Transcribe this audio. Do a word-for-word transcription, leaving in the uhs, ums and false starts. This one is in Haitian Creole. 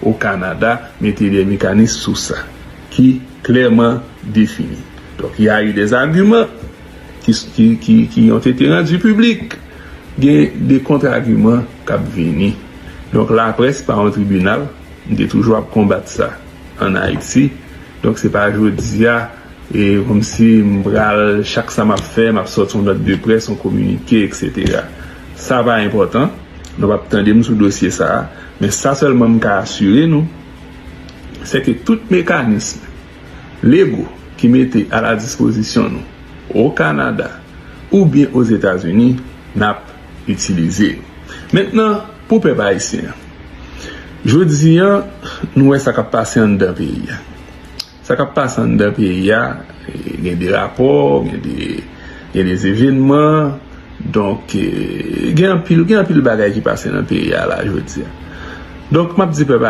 au Canada, mete de mekanis sou sa, ki klèman defini. Donk, il y a eu des arguments qui, qui, qui, qui ont été rendus publics. Gen de kontragiman k ap vini. Donk, laprès pa yon tribinal, m te toujou ap konbat sa ann Ayiti. Donk, se pa jodi a, e kòmsi m pral, chak sa m ap fè, m ap sòti yon nòt de près, yon kominike, et cetera. Sa pa enpòtan. Nou p ap tande m sou dosye sa a. Men sa sèlman m ka asire nou, se ke tout mekanism lego ki mete a la dispozisyon nou, o Kanada oubyen Ozetazini, n ap itilize yo. Mentnan, pou pèp ayisyen an, jodi a, nou wè sa k ap pase anndan peyi a. Sa k ap pase anndan peyi a, e, gen de rapò, gen de, gen de evenman. Donk, e, gen anpil, gen anpil bagay ki pase nan peyi a la jodi a. Donk, m ap di pèp